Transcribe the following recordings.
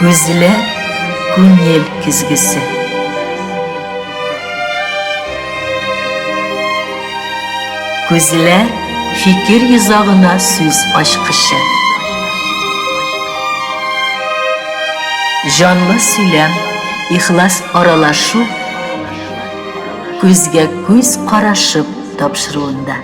Күзләр күңел көзгесе. Күзләр фикер йозагына сүз ачкычы. Җанлы сөйләм, ихлас аралашу күзгә күз карашып тапшыруында.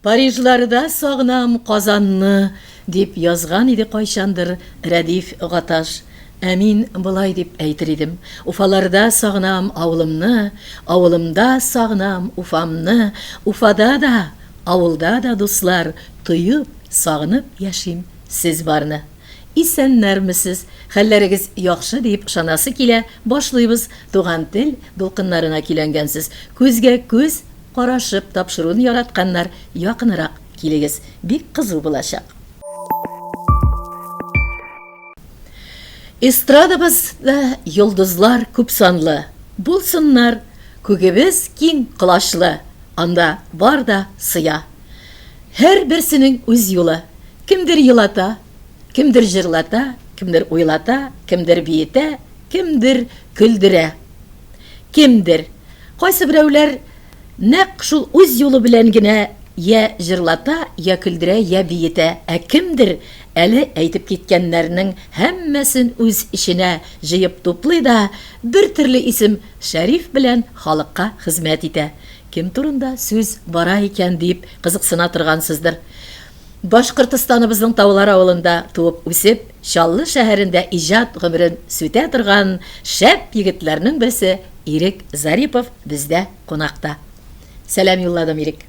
Парижларда сагынам Казанны, дип язган иде кайчандыр Рәдиф Гаташ. Ә мин болай дип әйтер идем, Уфаларда сагынам авылымны, авылымда сагынам Уфамны, Уфада да, авылда да, дуслар, тоеп, сагынып яшим сез барны. Исәннәрмесез, хәлләрегез яхшы диеп ышанасы килә, башлыйбыз, Туган тел дулкыннарына көйләнгәнсез, күзгә күз Карашып тапшыруын яратканнар якынрак килегез, бик кызу булачак. Эстрадабызда йолдызлар күпсанлы, булсыннар, күгебез киң колачлы, анда бар да сыя. Һәрберсенең үз юлы, кемдер елата, кемдер җырлата, кемдер уйлата, кемдер биетә, кемдер көлдерә. Кемдер, Кайсыберәүләр нәкъ шул үз юлы белән генә йә җырлата, йә көлдерә, йә биетә, ә кемдер әле әйтеп киткәннәрнең һәммәсен үз эченә җыеп туплый да бер төрле исем Шәриф белән халыкка хезмәт итә. Кем турында сүз бара икән дип кызыксына торгансыздыр. Башкортостаныбызның Таулар авылында туып-үсеп, Чаллы шәһәрендә иҗат гомерен сүтә торган шәп егетләрнең берсе Ирек Зарипов бездә кунакта. Сәлам юлладым, Ирек.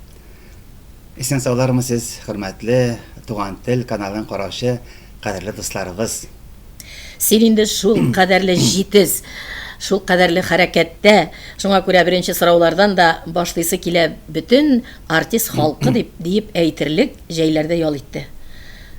Исән-саулармы сез, хөрмәтле Туган тел каналын караучы кадерле дусларыбыз! Син инде шул кадәрле җитез, шул кадәрле хәрәкәттә, шуңа күрә беренче сораулардан да башлыйсы килә, бөтен артист халкы дип, диеп әйтерлек җәйләрдә ял итте.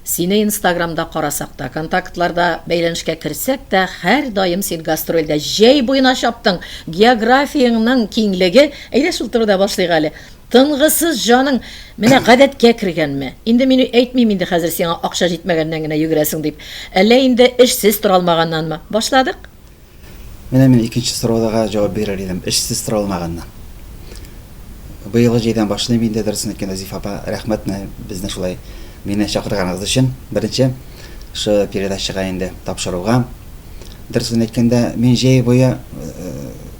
Сине инстаграмда карасак та, контактларда бәйләнешкә керсәк тә, һәрдаим син гастрольдә. Җәй буена чаптың, географияңнең киңлеге, әйдә шул турыда башлыйк әле. Тынгысыз җаның менә гадәткә кергәнме? Инде мин әйтмим инде хәзер сиңа акча җитмәгәннән генә йөгерәсең дип. Әллә инде эшсез тора алмаганнанмы? Башладык. Менә мин икенче сораудага җавап бирер идем. Эшсез тора алмаганнан. Быелгы җәйдән башлыйм инде, дөресен әйткәндә, Зифа апа, рәхмәт менә безне шулай мине чакырганыгыз өчен. Беренче шушы передачага инде тапшыруга. Дөресен әйткәндә, мин җәй буе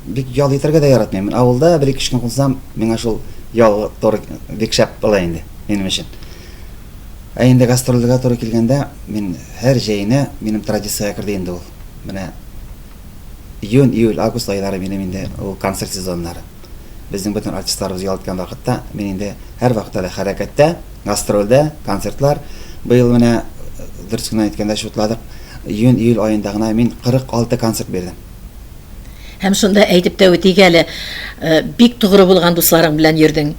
бик ял итәргә дә яратмыйм. Мин авылда бер-ике өч көн кунсам, миңа шул ял туры бик шәп була инде минем өчен. Ә инде гастрольгә туры килгәндә, мин һәр җәйне минем традициягә керде инде ул. Менә июнь, июль, август айлары минем инде ул концерт сезоннары. Безнең бөтен артистларыбыз ял иткән вакытта мин инде һәрвакытта да хәрәкәттә, гастрольдә, концертлар. Быел менә, дөрес генә әйткәндә, чутладык, июнь, июль аенда гына мин 46 концерт бирдем. Һәм шунда әйтеп тә үтик әле, бик тугры булган дусларың белән йөрдең.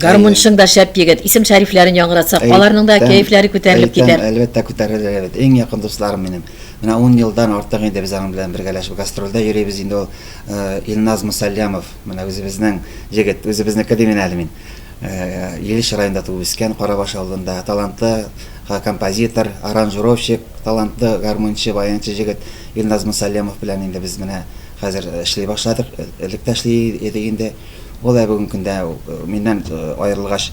Гармунчың да шәп егет, исем-шәрифләрен яңгыратсак, аларның да кәефләре күтәрелеп китәр. Әлбәттә, күтәрелер, әлбәттә. Иң якын дусларым минем. Менә ун елдан артык инде без аның белән бергәләшеп гастрольдә йөрибез инде ул. Илназ Мусаллямов, менә үзебезнең җегет, үзебезнеке димен әле мин. Илеш районында туып үскән, Карабаш авылында талантлы композитор, аранжировщик, талантлы гармунчы, баянчы җегет Илназ Мусаллямов белән инде без менә хәзер эшли башладык. Элек тә эшли идек инде. Ул ә бүгенге көндә миннән аерылгач,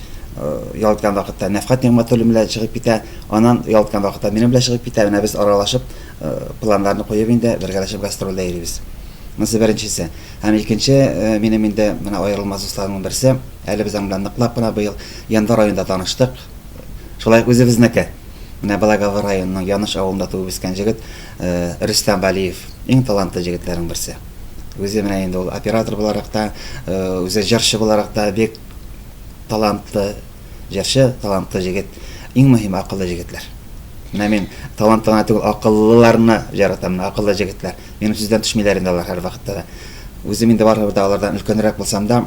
ял иткән вакытта Нәфкать Нигъмәтуллин белән чыгып китә, аннан ял иткән вакытта минем белән чыгып китә. Менә без аралашып, планнарны куеп инде бергәләшеп гастрольдә йөрибез. Монысы беренчесе. Һәм икенче, минем инде менә аерылмас дусларымның берсе. Әле без аның белән ныклап кына быел январь аенда таныштык. Шулай ук үзебезнеке. Менә Балагово районының Яныш авылында туып үскән җегет Рөстәм Вәлиев. Иң талантлы җегетләрнең берсе. Үзе менә инде ул оператор буларак та, үзе җырчы буларак та бик талантлы җырчы, талантлы җегет. Иң мөһиме акыллы җегетләр. Менә мин талантлы гына түгел, акыллыларны яратам, менә акыллы җегетләр. Минем сүздән төшмиләр инде алар һәрвакытта да. Үзем инде барыбер дә алардан өлкәнрәк булсам да,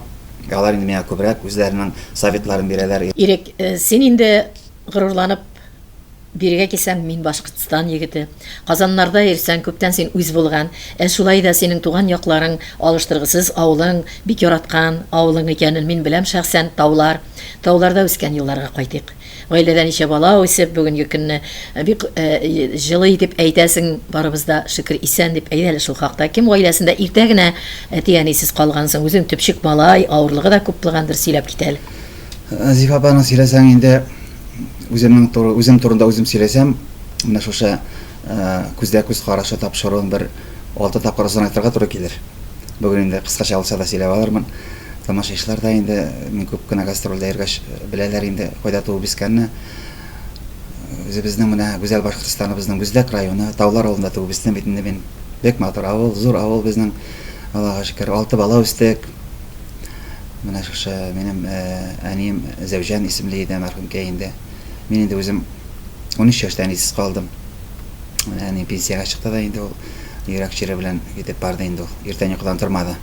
алар инде миңа күбрәк үзләренең советларын бирәләр. Ирек, син инде горурланып бирегә килсәң, мин Башкортстан егете. Казаннарда йөрсәң, күптән син үз булган. Ә шулай да синең туган якларың, алыштыргысыз авылың, бик яраткан авылың икәнен мин беләм шәхсән, таулар. Тауларда үскән елларга кайтыйк. Гаиләдә ничә бала үсеп, бүгенге көнне бик җылы итеп әйтәсең, барыбыз да шөкер исән дип. Әйдә әле шул хакта. Кем гаиләсендә иртә генә әти-әнисез калгансың? Үзең төпчек малай, авырлыгы да күп булгандыр, сөйләп кит әле. Зифа апаның сөйләсәң инде, үземнең туры, үзем турында үзем сөйләсәм, менә шушы күздә күз карашы тапшыруын бер алты тапкыр озынайтырга туры килер. Бүген инде кыскача булса да сөйләп алырмын. Тамашачылар да инде мин күп кенә гастрольдә йөргәч беләләр инде кайда туып үскәнне. Үзебезнең менә гүзәл Башкортстаныбызның Бүздәк районы Таулар авылында туып үстем бит инде мин. Бик матур авыл, зур авыл безнең. Аллага шөкер, алты бала үстек. Менә шушы минем әнием Зәүҗан исемле иде, мәрхүмкәй инде. Мин инде үзем 13 яшьтә әнисез калдым. Менә әни пенсиягә чыкты да инде ул йөрәк чире белән китеп барды инде ул. Иртән йокыдан тормады.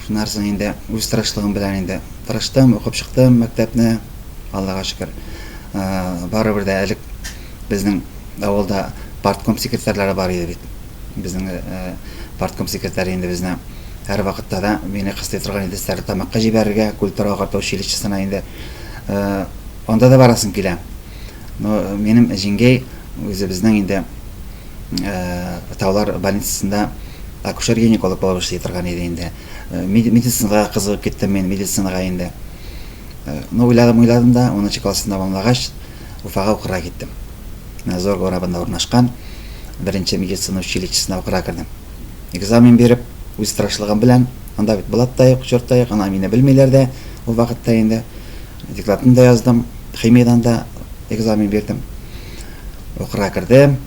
Шуннан соң инде үз тырышлыгым белән инде тырыштым, укып чыктым мәктәпне. Аллага шөкер. Барыбер дә элек безнең авылда партком секретарьлары бар иде бит. Безнең партком секретаре инде безне һәрвакытта да мине кыстый торган иде Стәрлетамакка җибәрергә, культура агарту училищесына инде. Анда да барасым килә. Но минем җиңгәй үзебезнең инде Таулар больницасында акушер-гинеколог булып эшли торган иде инде. Медицинага кызыгып киттем мин, медицинага инде. Ну, уйладым, уйладым да, 10 классны тәмамлагач, Уфага укырга киттем. Менә Зорга урамында урнашкан беренче медицина училищесына укырга кердем. Экзамен биреп, үз тырышлыгым белән, анда бит блат та юк, черт та юк, ана мине белмиләр дә ул вакытта инде. Диктантны да яздым, химиядан да экзамен бирдем. Укырга кердем.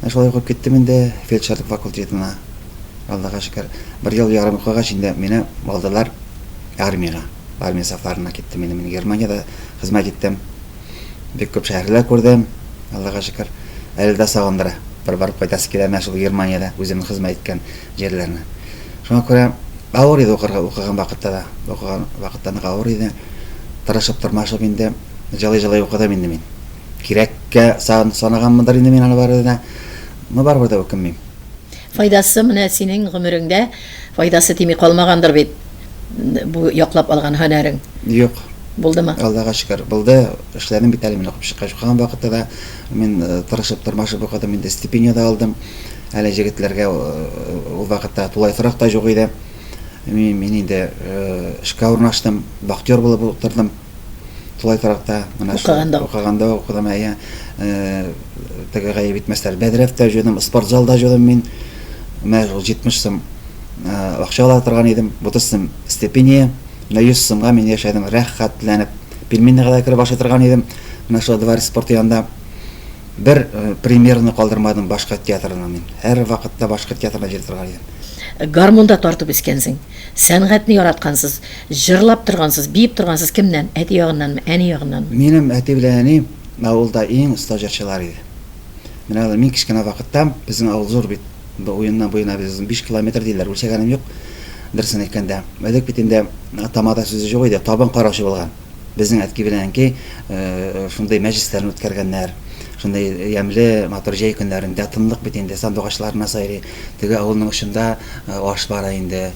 Менә шулай укып киттем инде фельдшерлык факультетына. Аллага шөкер, бер ел ярым укыгач инде мине алдылар армиягә. Армия сафларына киттем инде. Мин Германиядә хезмәт иттем. Бик күп шәһәрләр күрдем. Аллага шөкер. Әле дә сагындыра. Бер барып кайтасы килә менә шул Германиядә үземнең хезмәт иткән җирләрне. Шуңа күрә авыр иде укырга, укыган вакытта да. Укыган вакытта нык авыр иде. Тырышып, тырмашып инде җылый-җылый укыдым инде мин. Кирәккә санаганмындыр инде мин аны барыбер дә. Но барыбер дә үкенмим. Файдасы менә синең гомереңдә файдасы тими калмагандыр бит бу яклап алган һөнәрең? Юк. Булдымы? Аллага шөкер, булды. Эшләдем бит әле мин укып чыккач. Укыган вакытта да мин тырышып, тырмашып укыдым, инде стипендия дә алдым. Әле җегетләргә ул вакытта тулай торак та юк иде. Мин, мин инде эшкә урнаштым, вахтер булып утырдым. Тулай торакта. Менә шул Укыганда ук. Укыганда ук укыдым, әйе. Теге гаеп итмәсләр. Бәдрәф тә җыйдым, спортзал да җыйдым мин. Менә шул 70 сум акча ала торган идем. 30 сум стипендия. Менә 100 сумга мин яшәдем, рәхәтләнеп. Пельменныйга да кереп ашый торган идем. Менә шул дворец спорты янында. Бер премьераны калдырмадым башкорт театрына мин. Һәр вакытта башкорт театрына йөри торган идем. Гармунда тартып үскәнсең. Сәнгатьне яраткансыз, җырлап торгансыз, биеп торгансыз. Кемнән? Әти ягыннанмы, әни ягыннанмы? Минем әти белән әни авылда иң оста җырчылар иде. Менә алар мин кечкенә вакытта, безнең авыл зур бит, уеннан буена без 5 километр диләр, үлчәгәнем юк, дөресен әйткәндә. Элек бит инде тамада сүзе юк иде, табын караучы булган. Безнең әтки белән әнкәй шундый мәҗлесләрне үткәргәннәр. Шундый ямьле, матур җәй көннәрендә тынлык бит инде, сандугачлар гына сайрый. Теге авылның очында аш бара инде,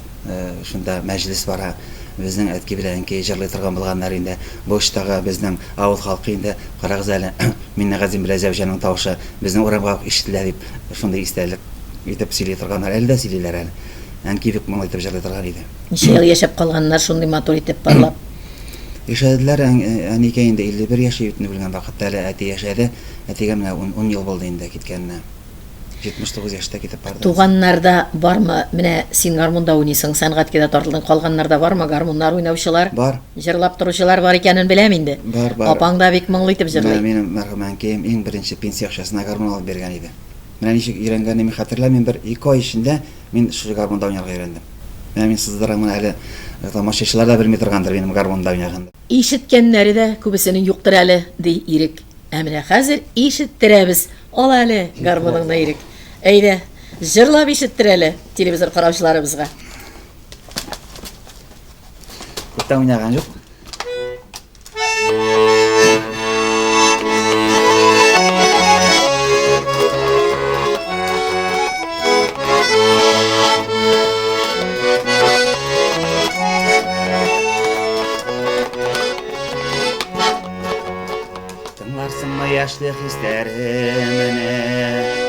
шунда мәҗлес бара. Безнең әтки белән әнкәй җырлый торган булганнар инде. Бу очтагы безнең авыл халкы инде, карагыз әле, Миннегазим белән Зәүҗәнең тавышы безнең урамга ук ишетелә дип, шундый истәлек итеп сөйли торганнар. Әле дә сөйлиләр әле. Әнки бик моңлы итеп җырлый торган иде. Ничә ел яшәп калганнар шундый матур итеп парлап? Яшәделәр, әникәй инде 51 яшь бит үлгән вакытта әле әти яшәде. Әтигә менә ун ел булды инде киткәненә. 79 яшьтә китеп барды. Туганнарда бармы, менә син гармунда уйныйсың, сәнгатькә дә тартылдың, калганнарда бармы гармуннар уйнаучылар? Бар. Җырлап торучылар бар икәнен беләм инде. Бар, бар. Апаң да бик моңлы итеп җырлый. Менә минем мәрхүм әнкәем иң беренче пенсия акчасына гармун алып биргән иде. Менә ничек өйрәнгәнне мин хәтерләмим, бер ике ай эчендә мин шушы гармунда уйнарга өйрәндем. Менә мин сыздырам гына әле, тамашачылар да белми торгандыр минем гармунда уйнаганны. Ишеткәннәре дә күбесенең юктыр әле, ди Ирек. Ә менә хәзер ишеттерәбез. Ал әле гармуныңны, Ирек. Әйдә, җырлап ишеттер әле телевизор караучыларыбызга. Күптән уйнаган юк. Онытмассыңмы яшьлек хисләремне,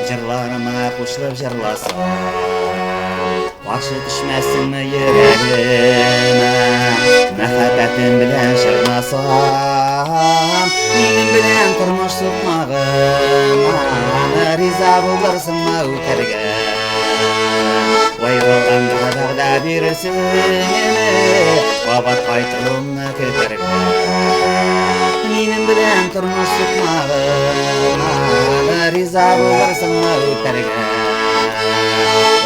Җырларыма кушылып җырласам? Каршы төшмәссеңме йөрәгемә, Мәхәббәтем белән чорнасам? Минем белән тормыш сукмагына Риза булырсыңмы үтәргә? Аерылганда вәгъдә бирерсеңме, Кабат кайтуыңны көтәргә? Минем белән тормыш сукмагына Риза булырсыңмы үтәргә?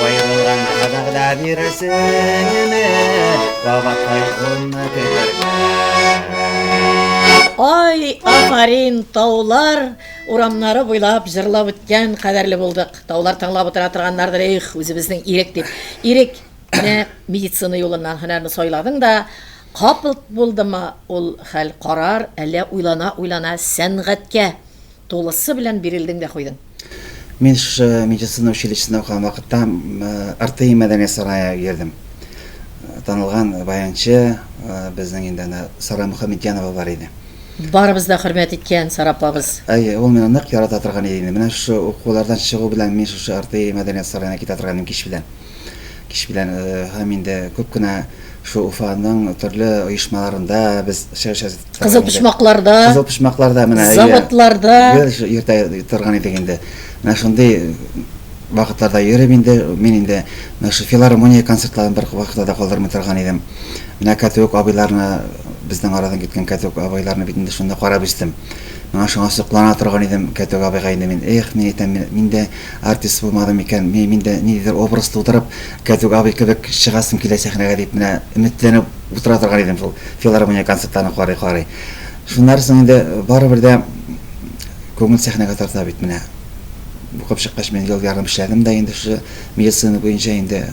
Аерылганда вәгъдә бирерсеңме, Кабат кайтуыңны көтәргә? Ай, афәрин, таулар урамнары буйлап җырлап үткән кадәрле булдык. Таулар тыңлап утыра торганнардыр, эх, үзебезнең Ирек дип. Ирек, менә медицина юлыннан һөнәрне сайладың да, капылт булдымы ул хәл, карар, әллә уйлана-уйлана сәнгатькә тулысы белән бирелдең дә куйдың? Мин шушы медицина училищесында укыган вакытта РТИ мәдәният сарае йөрдем. Танылган баянчы, безнең инде әнә Сара Мөхәммәтьянова бар иде. Барыбыз да хөрмәт иткән Сара апабыз. Әйе, ул мине нык ярата торган иде инде. Менә шушы укулардан чыгу белән мин шушы РТИ мәдәният сараена китә торган идем кич белән. Кич белән һәм инде күп кенә шул Уфаның төрле оешмаларында без чыгыш ясый торган Кызыл почмакларда. Кызыл почмакларда менә. Заводларда. Гел йөртә торган идек инде. Менә шундый вакытларда йөреп инде, мин инде менә шул филармония концертларын бер вакытта да калдырмый торган идем. Менә Кәтүк абыйларны, безнең арадан киткән Кәтүк абыйларны бит инде шунда карап үстем. Миңа шуңа соклана торган идем Кәтүк абыйга инде мин. Эх, мин әйтәм, мин, мин дә артист булмадым икән, мин, мин дә ниндидер образ тудырып, Кәтүк абый кебек чыгасым килә сәхнәгә дип, менә өметләнеп утыра торган идем шул филармония концертларын карый-карый. Шуннан соң инде барыбер дә күңел сәхнәгә тарта бит менә. Укып чыккач, мин ел ярым эшләдем дә инде шушы медицина буенча инде.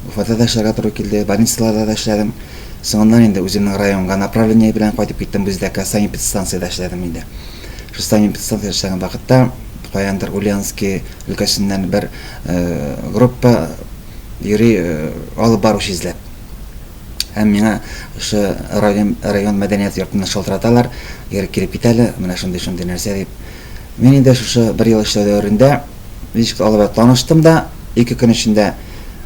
Уфада да эшләргә туры килде, больницаларда да эшләдем. Соңыннан инде үземнең районга направление белән кайтып киттем, Бүздәккә санэпидстанциядә эшләдем инде. Шул санэпидстанциядә эшләгән вакытта каяндыр Ульяновский өлкәсеннән бер группа йөри алып баручы эзләп. Һәм миңа шушы район, район мәдәният йортыннан шалтыраталар, Ирек килеп кит әле, менә шундый-шундый нәрсә дип. Мин инде шушы бер ел эшләү дәверендә ничек тә алар белән таныштым да, ике көн эчендә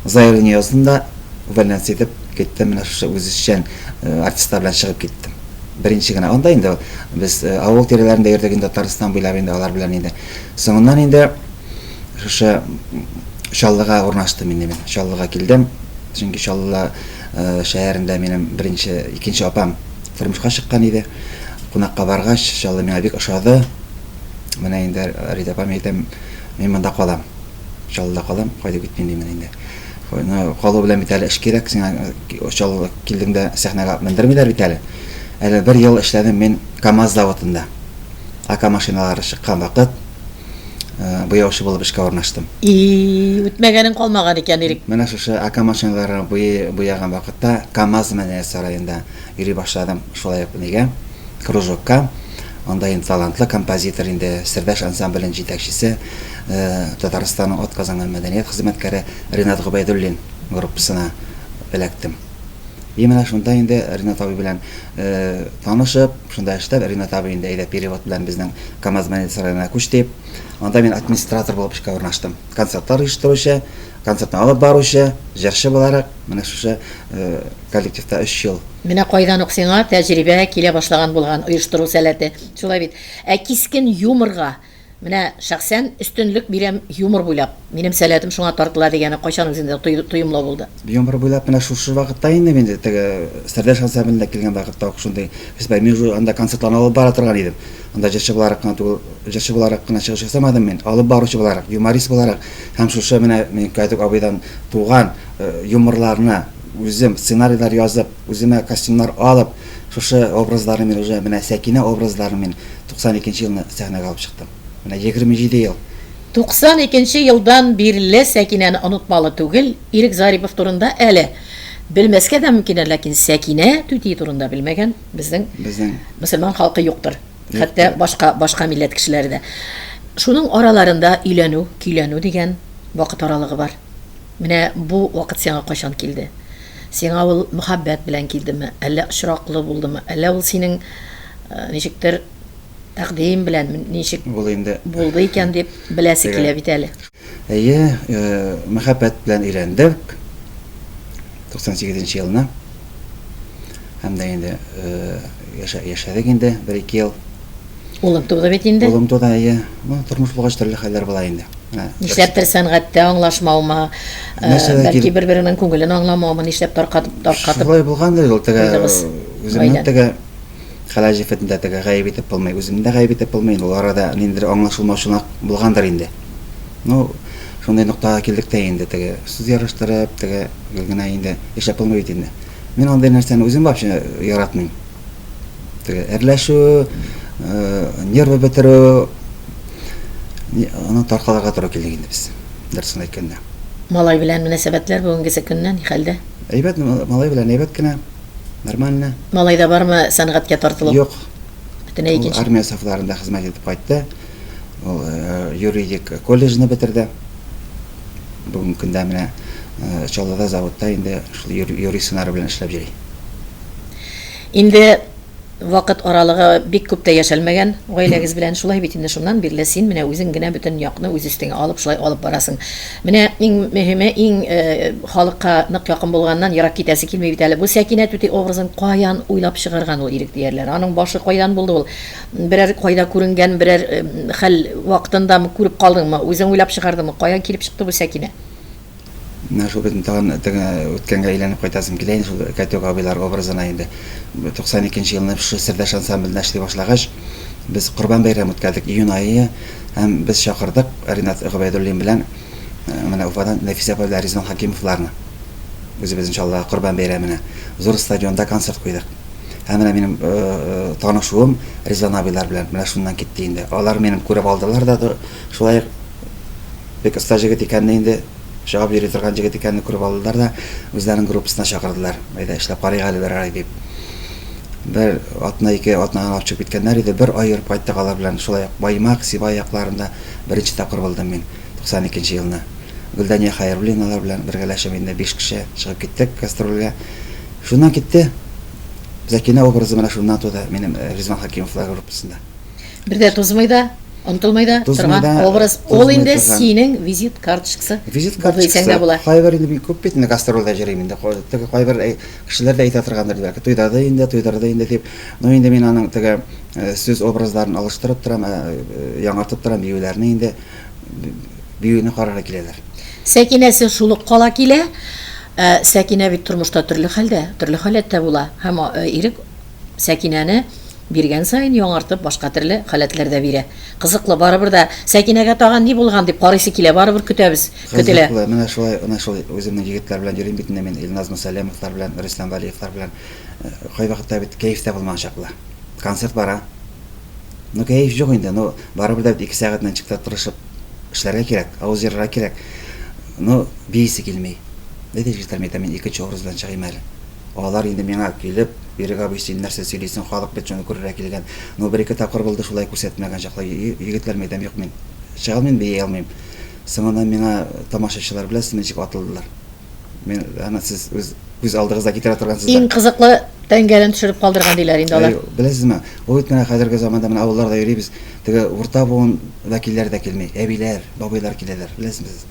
заявление яздым да, увольняться итеп киттем, менә шушы үзешчән артистлар белән чыгып киттем. Беренче генә. Анда инде без авыл тирәләрендә йөрдек инде, Татарстан буйлап инде алар белән инде. Соңыннан инде шушы Чаллыга урнаштым инде мин. Чаллыга килдем. Чөнки Чаллы шәһәрендә минем беренче, икенче апам тормышка чыккан иде. Кунакка баргач, Чаллы миңа бик ошады. Менә инде Рита апам әйтәм, мин монда калам. Чаллыда калам, кайтып китмим димен инде. Ну, калу белән бит әле эш кирәк, сиңа Чаллыга килдең дә сәхнәгә мендермиләр бит әле. Әле бер ел эшләдем мин КАМАЗ заводында. АК машиналары чыккан вакыт буяучы булып эшкә урнаштым. И, үтмәгәнең калмаган икән, Ирек. Менә шушы АК машиналарын буяган вакытта КАМАЗ мәдәният сараенда йөри башладым шулай ук нигә, кружокка. Анда инде талантлы композитор, инде Сердәш ансамбленең җитәкчесе, Татарстанның атказанган мәдәният хезмәткәре Ринат Гобәйдуллин группасына эләктем. И менә шунда инде Ринат абый белән танышып, шунда эшләп, Ринат абый инде әйдә перевод белән безнең КАМАЗ мәдәният сараена күч дип, анда мин администратор булып эшкә урнаштым. Концертлар оештыручы, концертны алып баручы, җырчы буларак, менә шушы коллективта өч ел. Менә кайдан ук сиңа тәҗрибә килә башлаган булган, оештыру сәләте. Шулай бит. Ә кискен юморга, менә шәхсән өстенлек бирәм юмор буйлап, минем сәләтем шуңа тартыла дигәне кайчан үзеңдә тоемлау булды? Юмор буйлап менә шушы вакытта инде мин теге Сердәш ансамбленә килгән вакытта ук шундый хис бар. Мин уже анда концертларны алып бара торган идем. Анда җырчы буларак кына түгел, җырчы буларак кына чыгыш ясамадым мин, алып баручы буларак, юморист буларак һәм шушы менә мин Кәтүк абыйдан туган юморларны үзем сценарийлар язып, үземә костюмнар алып, шушы образларны мин уже менә Сәкинә образларын мин 92 нче елны сәхнәгә алып чыктым. Менә 27 ел. 92 нче елдан бирле Сәкинәне онытмалы түгел, Ирек Зарипов турында әле белмәскә дә мөмкиннәр, ләкин Сәкинә түти турында белмәгән безнең Безнең мөселман халкы юктыр. Хәтта башка башка милләт кешеләре дә. Шуның араларында өйләнү, көйләнү дигән вакыт аралыгы бар. Менә бу вакыт сиңа кайчан килде? Сиңа ул мөхәббәт белән килдеме, әллә очраклы булдымы, әллә ул синең ничектер. тәкъдим белән ничек Ул инде булды икән дип беләсе Теге- килә бит әле. Әйе, мәхәббәт белән өйләндек. 98 нче елны. Һәм дә инде яшәдек инде бер-ике ел. Улың туды бит инде. Улым туды, әйе. Ну, тормыш булгач төрле хәлләр була инде. Менә Нишләптер сәнгатьтә аңлашмаумы, бәлки бер-береңнең күңелен аңламаумы, нишләп таркатып, таркатып Шулай булгандыр ул теге куйдыгыз үземнең гаиләне? теге хәләл җефетне дә теге гаеп итеп булмый, үземне дә гаеп итеп булмый. Ул арада ниндидер аңлашылмаучылык булгандыр инде. Ну, шундый ноктага килдек тә инде теге сүз ярыштырып, теге гел генә инде яшәп булмый бит инде. Мин андый нәрсәне үзем вообще яратмыйм. Теге әрләшү, нервы бетерү, аны таркалырга туры килдек инде без, дөресен әйткәндә. Малай белән мөнәсәбәтләр бүгенгесе көннән ни хәлдә? Әйбәт, малай белән әйбәт кенә, нормально. Малайда бармы сәнгатькә тартылу? Юк. Бөтенләй икенче. Ул армия сафларында хезмәт итеп кайтты. Ул юридик колледжны бетерде. Бүгенге көндә менә Чаллыда заводта инде шул юрист һөнәре белән эшләп йөри. Инде вакыт аралыгы бик күп тә яшәлмәгән гаиләгез белән, шулай бит инде, шуннан бирле син менә үзең генә бөтен якны үз өстеңә алып шулай алып барасың. Менә иң мөһиме, иң халыкка нык якын булганнан ерак китәсе килми бит әле. Бу Сәкинә түти образын каян уйлап чыгарган ул Ирек диярләр? Аның башы кайдан булды ул? Берәр кайда күренгән берәр хәл вакытындамы күреп калдыңмы? Үзең уйлап чыгардыңмы? Каян килеп чыкты бу Сәкинә? Менә шул бит тагын теге үткәнгә әйләнеп кайтасым килә инде шул Кәтүк абыйлар образына инде. 92 нче елны шушы Сердәш ансамблендә эшли башлагач, без Корбан бәйрәме үткәрдек июнь ае һәм без чакырдык Ринат Гобәйдуллин белән менә Уфадан Нәфисә апа белән Ризван Хакимовларны. Үзебезнең Чаллыга Корбан бәйрәменә зур стадионда концерт куйдык. Һәм менә минем танышуым Ризван абыйлар белән менә шуннан китте инде. Алар минем күреп алдылар да шулай Бик оста җегет икәнне инде, чыгып йөри торган җегет икәнне күреп алдылар да, үзләренең группасына чакырдылар. Әйдә, эшләп карыйк әле бер ай дип. Бер атна, ике атнага алып чыгып киткәннәр иде. Бер ай йөреп кайттык алар белән. Шулай ук Баймак, Сибай якларында беренче тапкыр булдым мин, 92 нче елны. Гөлдания Хәйруллиналар белән бергәләшеп инде биш кеше чыгып киттек гастрольгә. Шуннан китте. Зәкинә образы менә шуннан туды минем Ризван Хәкимовлар группасында. Бер дә тузмый да, онытылмый да Тузмый торган да, образ. Ул тузмый инде торган. синең визит карточкасы Визит булды дисәң карточкасы. дә була. Кайбер инде мин күп бит инде гастрольдә йөрим инде. Теге кайбер кешеләр дә әйтә торгандыр бәлки, туйдады инде, туйдырды инде дип. Ну инде мин аның теге сүз образларын алыштырып торам, яңартып торам биюләрне инде. Биюне карарга киләләр. Сәкинәсе шул ук кала килә. Ә Сәкинә бит тормышта төрле хәлдә, төрле халәттә була. Һәм Ирек Сәкинәне биргән саен яңартып, башка төрле халәтләрдә бирә. Кызыклы, барыбер дә Сәкинәгә тагын ни булган дип карыйсы килә, барыбер көтәбез, көтелә. Кызыклы, менә шулай, менә шул үземнең егетләр белән йөрим бит инде мин, Илназ Мөсәлләмовлар белән, Рөстәм Вәлиевлар белән. Кайвакытта бит кәеф тә булмаган чак була. Концерт бара. Ну, кәеф юк инде, ну, барыбер дә бит ике сәгать ничек тә тырышып эшләргә кирәк, авыз ерырга кирәк. Ну, биисе килми. Әйдә, егетләр, мин әйтәм, мин икенче образ белән чыгыйм әле. Алар инде миңа килеп, Ирек абый, син нәрсә сөйлисең, халык бит шуны күрергә килгән. Ну, бер-ике тапкыр булды шулай күрсәтмәгән чаклар. Егетләр, мәйтәм, юк, мин чыга алмыйм, бии алмыйм. Соңыннан миңа тамашачылар, беләсезме, ничек атылдылар. Мин аны сез үз күз алдыгызда китерә торгансыздыр. Иң кызыклы тәңгәлен төшереп калдырган диләр инде алар. Беләсезме, ул бит менә хәзерге заманда менә авылларда йөрибез, теге урта буын вәкилләре дә килми, әбиләр, бабайлар киләләр, беләсезме сез.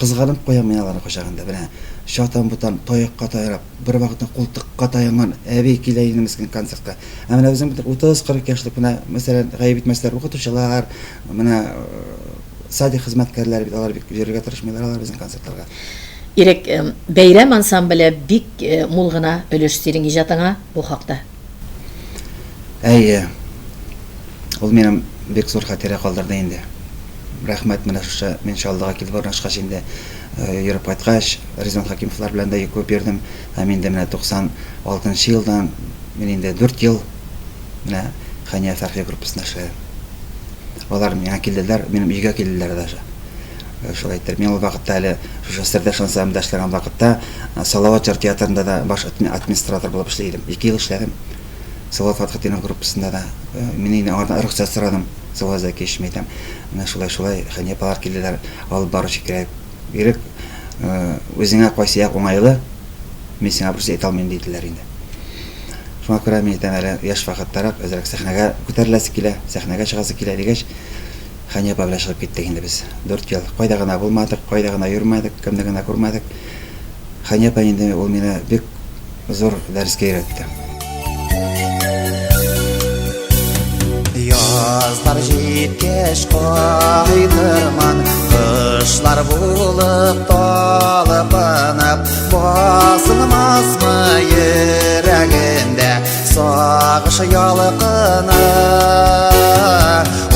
Кызганып куям мин аларны кочагында. Менә чатан-ботан, таякка таянып, бервакытны култыкка таянган әби килә инде мескен концертка. Ә менә безнең бит 30-40 яшьлек менә, мәсәлән, гаеп итмәсләр, укытучылар, менә садик хезмәткәрләре бит алар бик йөрергә тырышмыйлар алар безнең концертларга. Ирек, Бәйрәм ансамбле бик мул гына өлеш синең иҗатыңа бу хакта. Әйе. Ул минем бик зур хатирә калдырды инде. Рәхмәт, менә шушы мин Чаллыга килеп урнашкач инде йөреп кайткач, Ризван Хәкимовлар белән дә күп йөрдем. Һәм инде менә 96 нчы елдан мин инде 4 ел менә Хәния Фәрхи группасында эшләдем. Алар миңа килделәр, минем өйгә килделәр даже. Шулай иттереп, мин ул вакытта әле шушы Сердәш ансамблендә эшләгән вакытта Салават җыр театрында да баш администратор булып эшли идем. Ике ел эшләдем. Салават Фатхетдинов группасында да. Мин инде аңардан рөхсәт сорадым. Салават Зәкиевич, мин әйтәм, менә шулай-шулай, Хәния апалар килделәр, алып баручы кирәк. Ирек, үзеңә кайсы як уңайлы, мин сиңа берсе әйтә алмыйм, диделәр инде. Шуңа күрә мин әйтәм әле, яшь вакыттарак әзрәк сәхнәгә күтәреләсе килә, сәхнәгә чыгасы килә дигәч, Хәния апа белән чыгып киттек инде без. Дүрт ел. Кайда гына булмадык, кайда гына йөрмәдек, кемне генә күрмәдек. Хәния апа инде ул мине бик зур дәрескә өйрәтте. Язлар җиткәч кайтырмын, кышлар булып талпынып, басылмасмы йөрәгемдә сагыш ялкыны.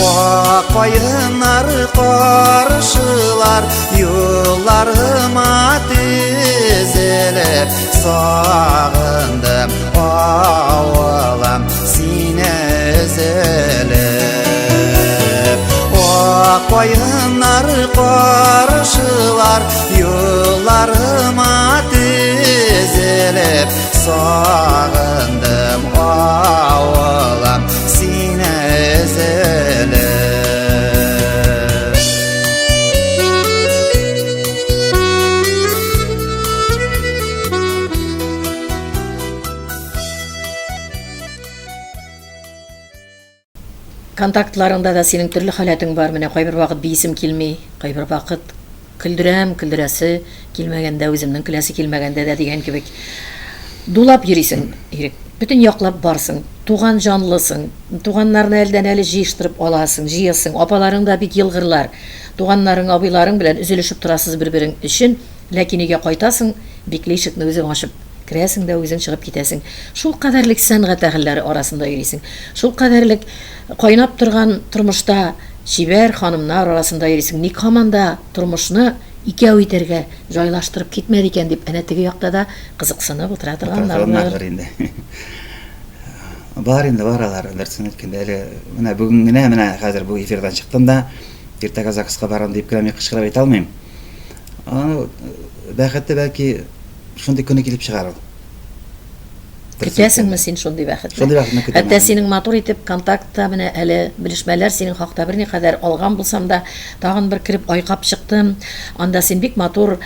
Ак каеннар каршылар юлларыма тезелеп, сагындым авылым сине өзелеп. Ак каеннар каршылар юлларыма тезелеп, сагындым авылым сине өзелеп. Контактларыңда да синең төрле халәтең бар. Менә кайбер вакыт биисем килми, кайбер вакыт көлдерәм, көлдерәсе килмәгәндә, үземнең көләсе килмәгәндә дә дигән кебек. Дулап йөрисең, Ирек. Бөтен яклап барсың. Туган җанлысың. Туганнарны әлдән-әле җыештырып аласың, җыясың. Апаларың да бик елгырлар. Туганнарың, абыйларың белән өзелешеп торасыз бер-берең өчен. Ләкин өйгә кайтасың, бикле ишекне үзең ачып керәсең дә үзең чыгып китәсең. Шулкадәрлек сәнгать әһелләре арасында йөрисең. Шулкадәрлек кайнап торган тормышта чибәр ханымнар арасында йөрисең. Ник һаман да тормышны икәү итәргә җайлаштырып китмәде икән дип, әнә теге якта да кызыксынып утыра торганнардыр. Утыра торганнардыр инде. Бар инде, бар алар, дөресен әйткәндә, әле менә бүген генә, менә хәзер бу эфирдан чыктым да, иртәгә ЗАГСка барам дип кенә мин кычкырып әйтә алмыйм. Аны бәхете бәлки шундый көне килеп чыгар ул. Көтәсеңме син шундый бәхетне? Шундый бәхетне көтәм. Хәтта синең матур итеп контактта менә әле белешмәләр синең хакта берникадәр алган булсам да, тагын бер кереп айкап чыктым. Анда син бик матур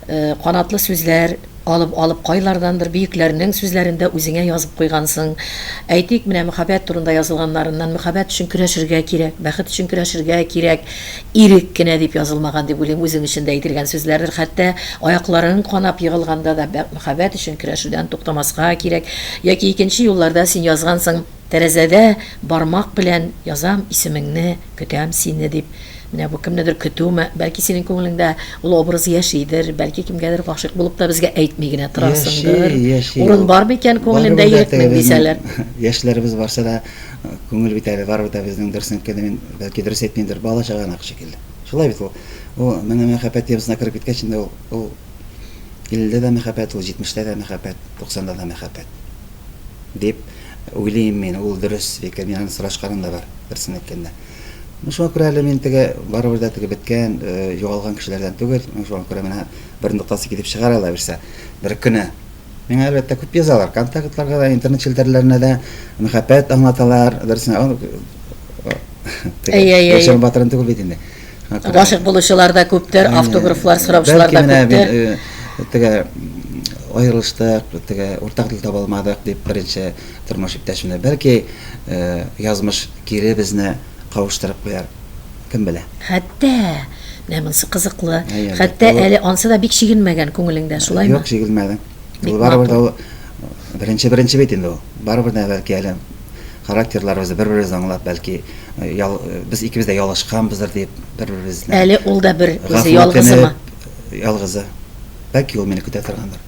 э, канатлы сүзләр Алып алып кайлардандыр бөекләрнең сүзләрен дә үзеңә язып куйгансың. Әйтик, менә мөхәббәт турында язылганнарыннан мөхәббәт өчен көрәшергә кирәк, бәхет өчен көрәшергә кирәк, ирек кенә дип язылмаган дип уйлыйм, үзең өчен дә әйтелгән сүзләрдер. Хәтта аякларың канап егылганда да мөхәббәт өчен көрәшүдән туктамаска кирәк. Яки икенче юлларда син язгансың, Тәрәзәдә бармак белән язам исемеңне, көтәм сине, дип. Менә бу кемнедер көтүме? Бәлки синең күңелеңдә ул образ яшидер, бәлки кемгәдер гашыйк булып та безгә әйтми генә торасыңдыр. Яши, яши. Урын бар микән күңелендә Барыбер дә теге егетнең безнең дисәләр. яшьләребез барса да, күңел бит әле барыбер дә безнең дөресен әйткәндә мин бәлки дөрес әйтмимдер, бала чаганакы шикелле. Шулай бит ул. Ул менә мәхәббәт темасына кереп киткәч инде ул, ул илледә дә мәхәббәт, ул җитмештә дә мәхәббәт, туксанда да мәхәббәт. Дип уйлыйм мин, ул дөрес фикер, мин аны сорашканым да бар, дөресен әйткәндә. Ну, шуңа күрә әле мин теге барыбер дә теге беткән, э, югалган кешеләрдән түгел. Ну, шуңа күрә менә бер ноктасы килеп чыгар алла бирсә, бер көне. Миңа әлбәттә күп язалар, контактларга да, интернет челтәрләренә дә мәхәббәт аңлаталар, дөресен Әй, әй, әй. Яшерен батырын түгел бит инде. Гашыйк булучылар да күптер, автографлар сораучылар да күптер. Э, теге аерылыштык, теге уртак тел таба алмадык дип беренче тормыш иптәшемне. Бәлки э, язмыш кире безне кавыштырып куяр. Кем белә. Хәтта, менә монысы кызыклы. Хәтта әле ансы да бик чигенмәгән күңелеңдә, шулаймы? Юк, чигенмәде. Ул барыбер дә ул беренче беренче бит инде ул. Барыбер дә бәлки әле характерларыбызны бер-беребезне аңлап, бәлки ял, без икебез дә ялгышканбыздыр дип бер-беребезне. Әле ул да бер үзе ялгызымы? Ялгызы. Бәлки ул мине көтә торгандыр.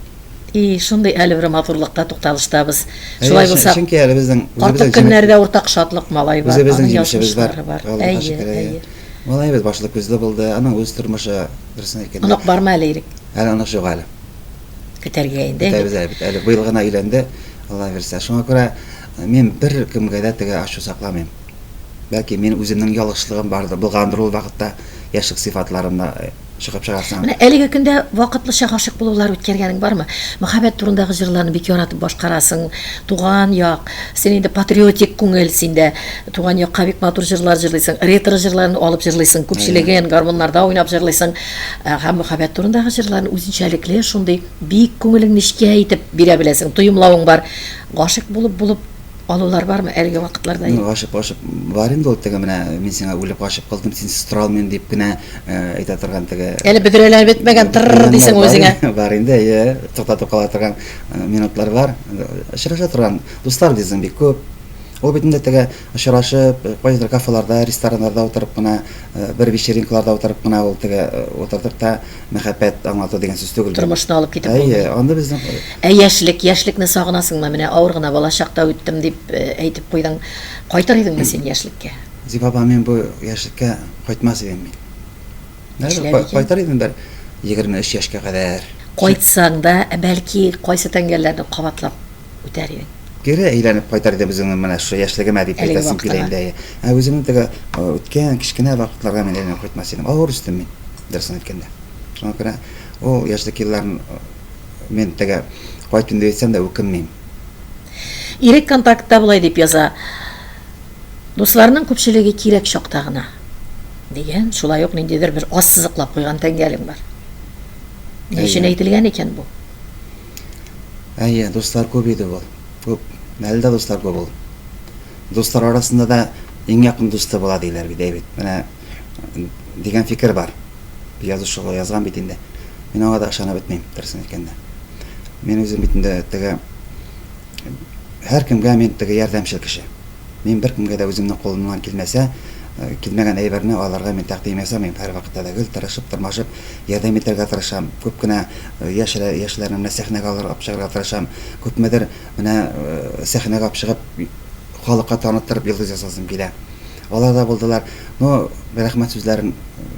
И, шундый әле бер матурлыкта тукталыштабыз. Шулай булса, чөнки әле безнең артык көннәрдә уртак шатлык малай бар, үзебезнең җимешебез бар. Әйе, әйе. Малаебыз башлы-күзле булды, аның үз тормышы, дөресен әйткәндә. Онык бармы әле, Ирек? Әле онык юк әле. Көтәргә инде. Көтәбез әле бит. Әле быел гына өйләнде, Алла бирсә. Шуңа күрә мин бер кемгә дә теге ачу сакламыйм. Бәлки мин үземнең ялгышлыгым бардыр, булгандыр ул вакытта яшьлек сыйфатларымда. Чыгып чыгарсаң. Менә әлеге көндә вакытлыча гашыйк булулар үткәргәнең бармы? Мәхәббәт турындагы җырларны бик яратып башкарасың. Туган як, син инде патриотик күңел синдә. Туган якка бик матур җырлар җырлыйсың. Ретро җырларын алып җырлыйсың, күпчелеген гармуннарда уйнап җырлыйсың. Ә, һәм мәхәббәт турындагы җырларны үзенчәлекле шундый бик күңелең нечкә итеп бирә беләсең, тоемлавың бар. Гашыйк булып-булып Алулар бармы әлеге вакытларда? Ну, гашыйк, гашыйк бар инде ул теге менә мин сиңа үлеп гашыйк кылдым, синсез тора алмыйм дип кенә э, әйтә торган теге. Әле бөдрәләр бетмәгән, тыр дисең үзеңә. Бар инде, әйе, туктатып кала торган э, минутлар бар. Очраша торган дуслар безнең бик күп. Ул бит инде теге очрашып, э, кайсыдыр кафеларда, рестораннарда утырып кына, бер вечеринкаларда утырып кына ул теге утырдык та мәхәббәт аңлату дигән сүз түгел. Тормышны алып китеп булмый. Әйе, анда безнең Ә яшьлек, яшьлекне сагынасыңмы? Менә авыр гына балачакта үттем дип э, әйтеп куйдың. Кайтыр идеңме син яшьлеккә? Зифа апа, мин бу яшьлеккә кайтмас идем мин. Нишләп икән? Кайтыр идем бер 23 яшькә кадәр. Кайтсаң да, бәлки, кайсы тәңгәлләрне кабатлап үтәр идең? Кире әйләнеп кайтар идем үземнең менә шушы яшьлегемә дип Әлеге әйтәсем килә вакытыңа. инде. Әйе. Ә үземнең теге э, үткән кечкенә вакытларга мин әйләнеп кайтмас идем. Авыр үстем мин, дөресен әйткәндә. Шуңа күрә ул яшьлек елларын э, мин теге кайттым дип әйтсәм дә үкенмим. Ирек Контактта болай дип яза, Дусларның күпчелеге кирәк чакта гына, дигән, шулай ук ниндидер бер ассызыклап куйган тәңгәлең бар. Ни өчен әйтелгән икән бу? Әйе, дуслар күп иде ул. Күп. Әле дә дуслар күп ул. Дуслар арасында да иң якын дусты була диләр бит, әйбит. Менә дигән фикер бар. Язучы шулай язган бит инде. Мин аңа да ышанып бетмим, дөресен әйткәндә. Мин үзем бит инде теге һәркемгә мин теге ярдәмчел кеше. Мин беркемгә дә үземнең кулымнан килмәсә, килмәгән әйберне аларга мин тәкъдим ясамыйм. Һәрвакытта да гел тырышып, тырмашып ярдәм итәргә тырышам. Күп кенә яшь яшьләрне менә сәхнәгә алып чыгарга тырышам. Күпмедер менә сәхнәгә алып чыгып, халыкка таныттырып йолдыз ясасым килә. Алар да булдылар. Но рәхмәт сүзләрен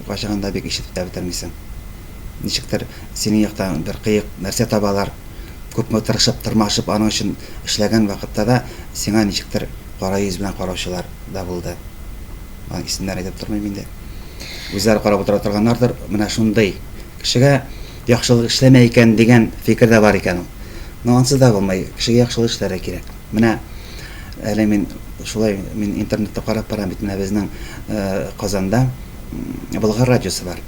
кайчагында да бик ишетеп тә бетермисең. Ничектер синең яктан бер кыек нәрсә табалар. Күпме тырышып, тырмашып аның өчен эшләгән вакытта да сиңа ничектер кара йөз белән караучылар да булды. Аның исемнәрен әйтеп тормыйм инде. Үзләре карап утыра торганнардыр. Менә шундый кешегә яхшылык эшләмә икән дигән фикер дә бар икән ул. Но ансыз да булмый. Кешегә яхшылык эшләргә кирәк. Менә әле мин шулай мин интернетта карап барам бит менә безнең Казанда Болгар радиосы бар.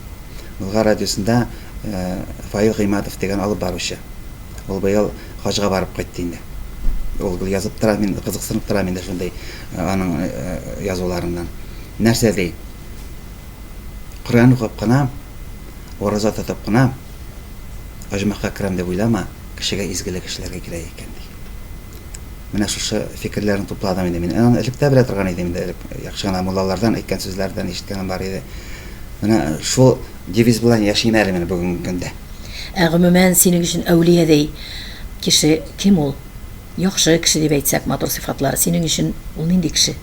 Болгар радиосында Фаил Гыйматов дигән алып баручы. Ул быел хаҗга барып кайтты инде. Ул гел язып тора, мин кызыксынып торам инде шундый аның язуларыннан. Нәрсә ди? Коръән укып кына, ураза тотып кына оҗмахка керәм дип уйлама, кешегә изгелек эшләргә кирәк икән ди. Менә шушы фикерләрне тупладым инде мин. Аны элек тә белә торган идем инде, элек яхшы гына муллалардан әйткән сүзләрдән ишеткәнем бар иде. Менә шул девиз белән яшим әле мин бүгенге көндә. Ә гомумән, синең өчен әүлиядәй кеше кем ул? Яхшы кеше дип әйтсәк, матур сыйфатлары, синең өчен ул нинди кеше?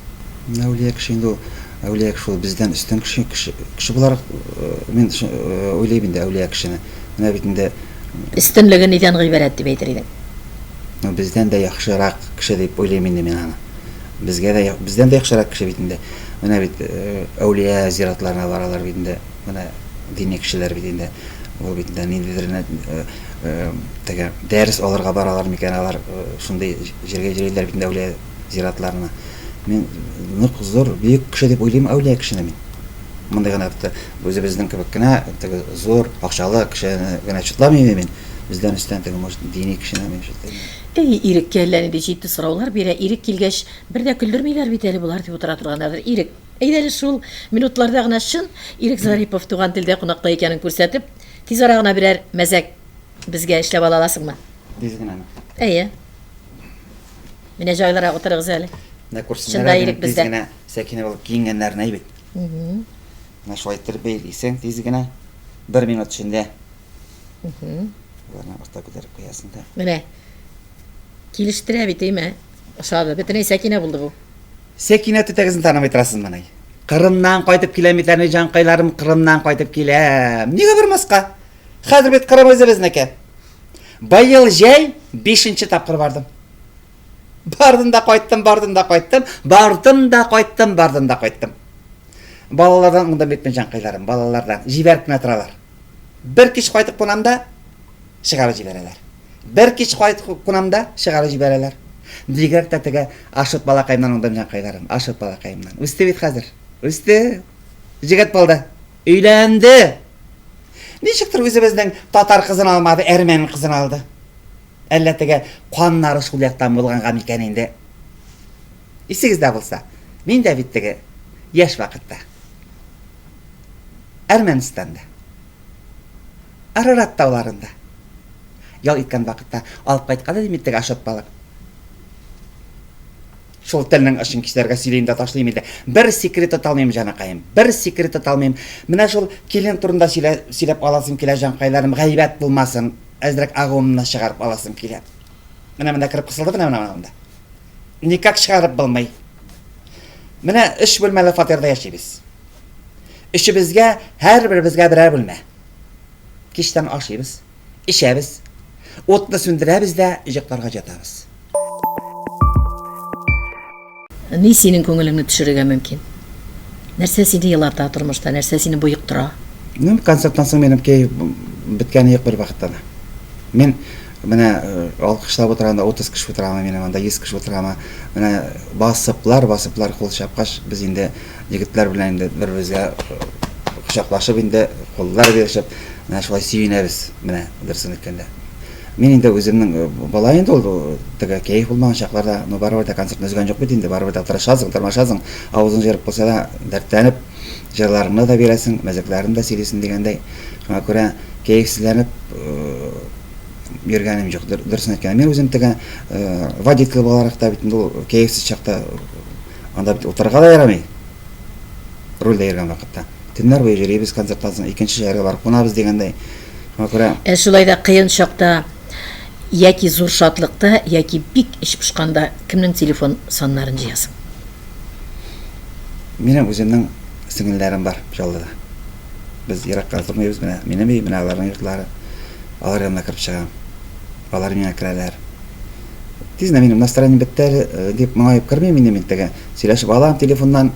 Әүлия кеше инде ул, әүлия кеше ул бездән өстен кеше, кеше, кеше буларак мин уйлыйм инде әүлия кешене. Менә бит инде Өстенлеге нидән гыйбарәт дип әйтер идең? Ну, бездән дә яхшырак кеше дип уйлыйм инде мин аны. Безгә дә, бездән дә яхшырак кеше бит инде. Менә бит э, әүлия зиратларына баралар бит инде. Менә дини кешеләр бит инде. Ул бит инде ниндидер э, э, теге дәрес алырга баралар микән алар шундый җиргә йөриләр бит инде әүлия зиратларына. Мин нык зур, бөек кеше дип уйлыйм әүлия кешене мин. Мондый гына үзебезнең кебек кенә теге зур акчалы кешене генә чутламыйм мин. Бездән өстән теге, может, дини кешене мин чутлыйм. Әй, Иреккә әллә нинди җитди сораулар бирә, Ирек килгәч, бер дә көлдермиләр бит әле болар дип утыра торганнардыр. Ирек, әйдә әле шул минутларда гына чын Ирек Зарипов туган телдә кунакта икәнен күрсәтеп, тиз ара гына берәр мәзәк безгә эшләп ала аласыңмы? Тиз генәме? Әйе. Менә җайлырак утырыгыз әле. Менә күрсеннәр Чында әле, Ирек тиз бездә. генә Сәкинә булып киенгәннәрен, әй бит. Менә шулай иттереп бәйлисең тиз генә. Бер минут эчендә. Боларны артта күтәреп куясың да. Менә. Килештерә бит, әйме? Ошады. Бөтенләй Сәкинә булды бу. Сәкинә түтәгезне танымый торасызмыни? Кырымнан кайтып киләм бит әле, җанкайларым, Кырымнан кайтып киләм. Нигә бармаска? Хәзер бит Кырым үзебезнеке. Быел җәй бишенче тапкыр бардым. Бардым да кайттым, бардым да кайттым, бардым да кайттым, бардым да кайттым. Балалардан уңдым бит мин, җанкайларым, балалардан. Җибәреп кенә торалар. Бер кич кайтып кунам да, чыгарып җибәрәләр. Бер кич кайтып кунам да, чыгарып җибәрәләр. Бигрәк тә теге Ашот балакаемнан уңдым җанкайларым, Ашот балакаемнан. Үсте бит хәзер. Үсте. Җегет булды. Өйләнде. Ничектер үзебезнең татар кызын алмады, әрмән кызын алды. Әллә теге каннары шул яктан булганга микән инде? Исегездә булса, мин дә бит теге яшь вакытта Әрмәнстанда, Арарат тауларында ял иткән вакытта алып кайткан идем бит теге ашот балык. Шул телнең очын кисәргә сөйлим дә ташлыйм инде. Бер секрет тота алмыйм, җаныкаем. Бер секрет тота алмыйм. Менә шул килен турында сөйлә, сөйләп аласым килә, җанкайларым, гайбәт булмасын. Әзрәк агуымны чыгарып аласым килә. Менә монда кереп кысылды, менә менә монда. Никак чыгарып булмый. Менә өч бүлмәле фатирда яшибез. Өчебезгә, һәрберебезгә берәр бүлмә. Кичтән ашыйбыз, эчәбез, утны сүндерәбез дә йокларга җатабыз. Ни синең күңелеңне төшерергә мөмкин? Нәрсә сине елата тормышта, нәрсә сине боектыра? Ну, концерттан соң минем кәеф беткәне юк бер вакытта да. Мин менә э, алкышлап утырганда 30 кеше утырамы минем анда 100 кеше утырамы. Менә басыплар, басыплар кул чапкач, без инде егетләр белән инде бер-беребезгә э, кочаклашып инде куллар бирешеп, менә шулай сөенәбез, менә дөресен әйткәндә. Мин инде үземнең э, бала инде ул теге кәеф булмаган чакларда, ну барыбер дә концертны өзгән юк бит инде, барыбер дә тырышасың, тырмашасың, авызың җырып булса да, дәртләнеп җырларыңны да бирәсең, мәзәкләреңне дә сөйлисең дигәндәй. Шуңа күрә кәефсезләнеп э, йөргәнем юк, дөресен әйткәндә. Мин үзем теге э, водитель буларак та бит инде ул кәефсез чакта анда бит утырырга да ярамый. Рульдә йөргән вакытта. Төннәр буе йөрибез концерттан соң, икенче шәһәргә барып кунабыз дигәндәй. Шуңа күрә. Ә шулай да кыен чакта яки зур шатлыкта, яки бик эч пошканда кемнең телефон саннарын җыясың? Минем үземнең сеңелләрем бар Чаллыда. Без еракка тормыйбыз, менә минем өй, менә аларның йортлары. Алар янына кереп чыгам. Алар миңа керәләр. Тиз генә минем настроением бетте әле, э, дип моңаеп кермим инде мин теге. Сөйләшеп алам телефоннан.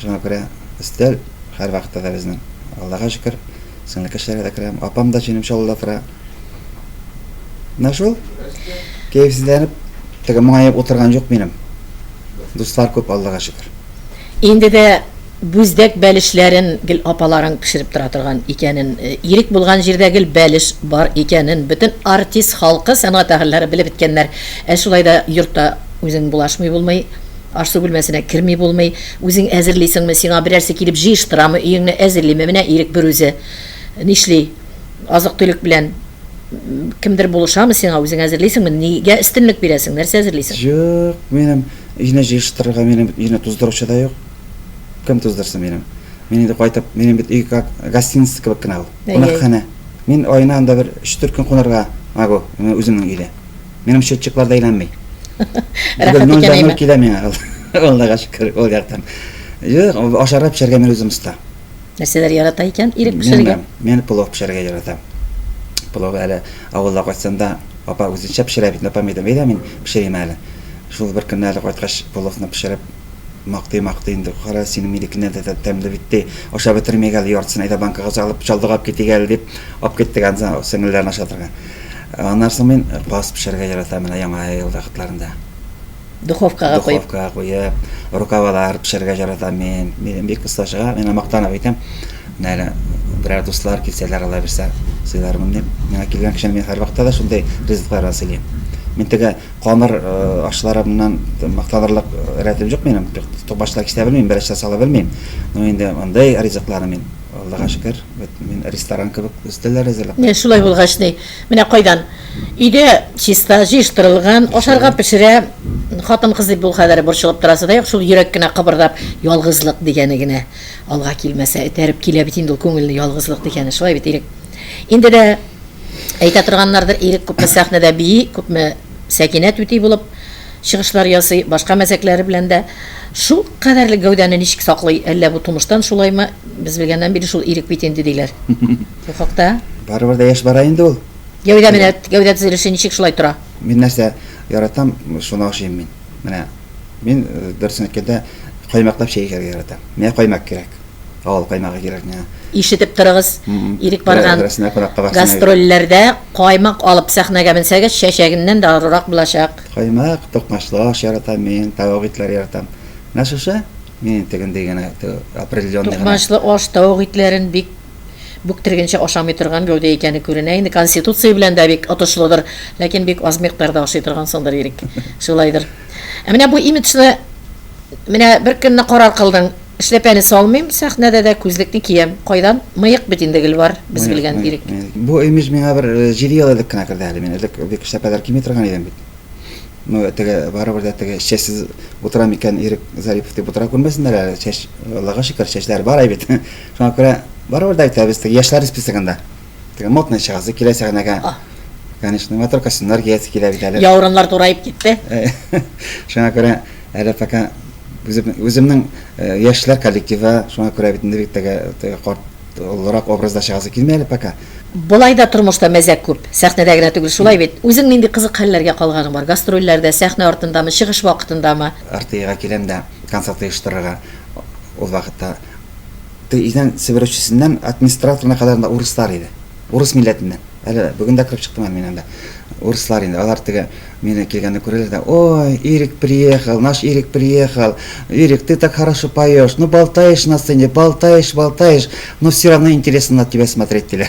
Шуңа күрә өстәл һәрвакытта да безнең. Аллага шөкер, сеңле кешеләргә дә керәм. Апам да минем Чаллыда тора. Менә шул. Кәефсезләнеп, теге моңаеп утырган юк минем. Дуслар күп, Аллага шөкер. Инде дә бүздәк бәлешләрен гел апаларың пешереп тора торган икәнен, Ирек булган җирдә гел бәлеш бар икәнен бөтен артист халкы, сәнгать әһелләре белеп беткәннәр. Ә шулай да йортта үзең булашмый булмый. Аш-су бүлмәсенә керми булмый. Үзең әзерлисеңме, сиңа берәрсе килеп җыештырамы, өеңне әзерлиме? Менә Ирек берүзе нишли? Азык-төлек белән кемдер булышамы сиңа, үзең әзерлисеңме? Нигә өстенлек бирәсең, нәрсә әзерлисең? Юк, минем өйне җыештырырга минем өйне туздыручы да юк. Кем туздырсын минем? Мин инде кайтып, минем бит өй как гостиница кебек кенә ул. Кунакханә. Мин аена анда бер өч-дүрт көн кунарга могу, үземнең өйдә. Минем счетчиклар да әйләнми. Рәхәт икән, әйме? Килә миңа. Аллага шөкер, ул яктан. Юк, ашарга пешерергә мин үзем оста. Нәрсәләр ярата икән Ирек пешерергә? Мин плов пешерергә яратам. Плов әле авылда кайтсам да, апа үзенчә пешерә бит, апам әйтәм, әйдә мин пешерим әле. Шул бер көнне әле кайткач пловны пешереп мактый-мактый инде, кара, синең минекеннән дә тәмле бит ди. Ашап бетермик әле, яртысын әйдә банкага салып, Чаллыга алып китик әле дип, алып киттек аны сеңелләрне ашатырга. Аннан соң мин каз пешерергә яратам менә Яңа ел вакытларында. Духовкага куеп. Духовкага куеп, рукавалар пешерергә яратам мин. Минем бик оста чыга, мин мактанып әйтәм. Менә әле берәр дуслар килсәләр, алла бирсә, сыйлармын дип. Миңа килгән кешене мин һәрвакытта да шундый ризыклар белән сыйлыйм. Мин теге камыр э, ашларымнан мактанырлык рәтем юк минем. Токмачлар кисә белмим, бәлешләр сала белмим. Но инде мондый ризыкларны мин, Аллага шөкер, Мин ресторан кебек өстәлләр әзерләп. Менә шулай булгач ни. Менә кайдан? Өйдә чиста, җыештырылган, ашарга пешерә. Хатын-кыз дип бу кадәр борчылып торасы да юк, шул йөрәк кенә кыбырдап, ялгызлык дигәне генә алга килмәсә, этәреп килә бит инде ул күңелне ялгызлык дигәне. Шулай бит, Ирек? Инде дә әйтә торганнардыр, Ирек күпме сәхнәдә бии, күпме Сәкинә түти булып чыгышлар ясый, башка мәзәкләре белән дә. Шул кадәрле гәүдәне ничек саклый, әллә бу тумыштан шулаймы? Без белгәннән бирле шул Ирек бит инде, диләр. Бу хакта. Барыбер дә яшь бара инде ул. Гәүдә менә, гәүдә төзелеше ничек шулай тора? Мин нәрсә яратам, шуны ашыйм мин. Менә мин, дөресен әйткәндә, каймаклап чәй эчәргә яратам. Миңа каймак кирәк. Авыл каймагы кирәк миңа. Ишетеп торыгыз, Ирек барган гастрольләрдә каймак алып сәхнәгә менсәгез, чәчәгеннән дә арырак булачак. Каймак, токмачлы аш яратам мин, тавык итләре яратам. Менә шушы мин тегендәй генә, определенный гына. Токмачлы аш, тавык итләрен бик бүктергенчә ашамый торган гәүдә икәне күренә. Инде конституция белән дә бик отышлыдыр, ләкин бик аз микъдарда ашый торгансыңдыр, Ирек. Шулайдыр. Ә менә бу имиджны менә бер көнне карар кылдың. Эшләпәне салмыйм, сәхнәдә дә күзлекне киям. Кайдан? Мыек бит инде гел бар, без белгән Ирек. Бу имидж миңа бер җиде ел элек кенә керде әле. Мин элек бик эшләпәләр кими торган идем бит. Ну, теге барыбер дә теге чәчсез утырам икән, Ирек Зарипов дип утыра күрмәсеннәр әле. Чәч, Аллага шөкер, чәчләр бар бит. Шуңа күрә барыбер дә әйтәбез, теге яшьләр списогында. Теге модный чыгасы килә сәхнәгә. Конечно, матур костюмнар киясе килә бит әле. Яурыннар тураеп китте. Шуңа күрә әле пока үзем, үземнең яшьләр коллективы, шуңа күрә бит инде бик теге, теге карт олырак образда чыгасы килми әле пока. Болай да тормышта мәзәк күп, сәхнәдә генә түгел, шулай бит? Үзең нинди кызык хәлләргә калганың бар? Гастрольләрдә, сәхнә артындамы, чыгыш вакытындамы? РТИга киләм дә, концерт оештырырга ул вакытта. Теге идән себерүчесеннән администраторына кадәр анда урыслар иде. Урыс милләтеннән. Әле бүген дә кереп чыктым әле мин анда. Урыслар инде, алар теге мине килгәнне күрәләр дә, ой, Ирек приехал, наш Ирек приехал. Ирек, ты так хорошо поешь, ну болтаешь на сцене, болтаешь, болтаешь, но все равно интересно на тебя смотреть, диләр.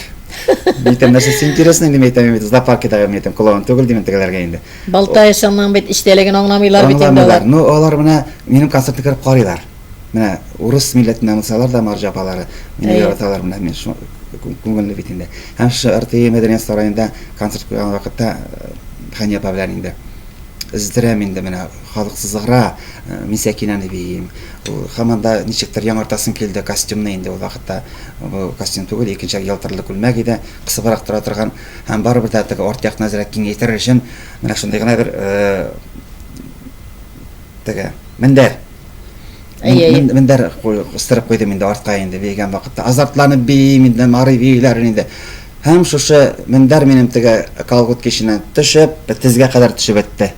Мин әйтәм, нәрсәсе интересно инде, мин әйтәм, мин зоопаркидагы, мин әйтәм, клоун түгел дим тегеләргә инде. Болтаешыңның бит эчтәлеген аңламыйлар бит инде алар. Ну, алар менә минем концертны кереп карыйлар. Менә урыс милләтеннән булсалар да, марҗа апалары мине яраталар, менә мин күңелле бит инде. Һәм шушы РТИ мәдәният сараенда концерт куйган вакытта Хәния апа белән инде өздерәм инде менә халык сызгыра, мин Сәкинәне биим. Ул һаман да ничектер яңартасым килде костюмны инде ул вакытта. Бу костюм түгел, икенче ялтырлы күлмәк иде, кысыбрак тора торган. Һәм барыбер дә теге арт якны әзрәк киңәйтер өчен менә шундый гына бер теге мендәр. Мендәр кыстырып куйдым инде артка инде биегән вакытта. Азартланып биим инде, марый биюләрен инде. Һәм шушы мендәр минем теге колготки эченнән төшеп, тезгә кадәр төшеп бетте.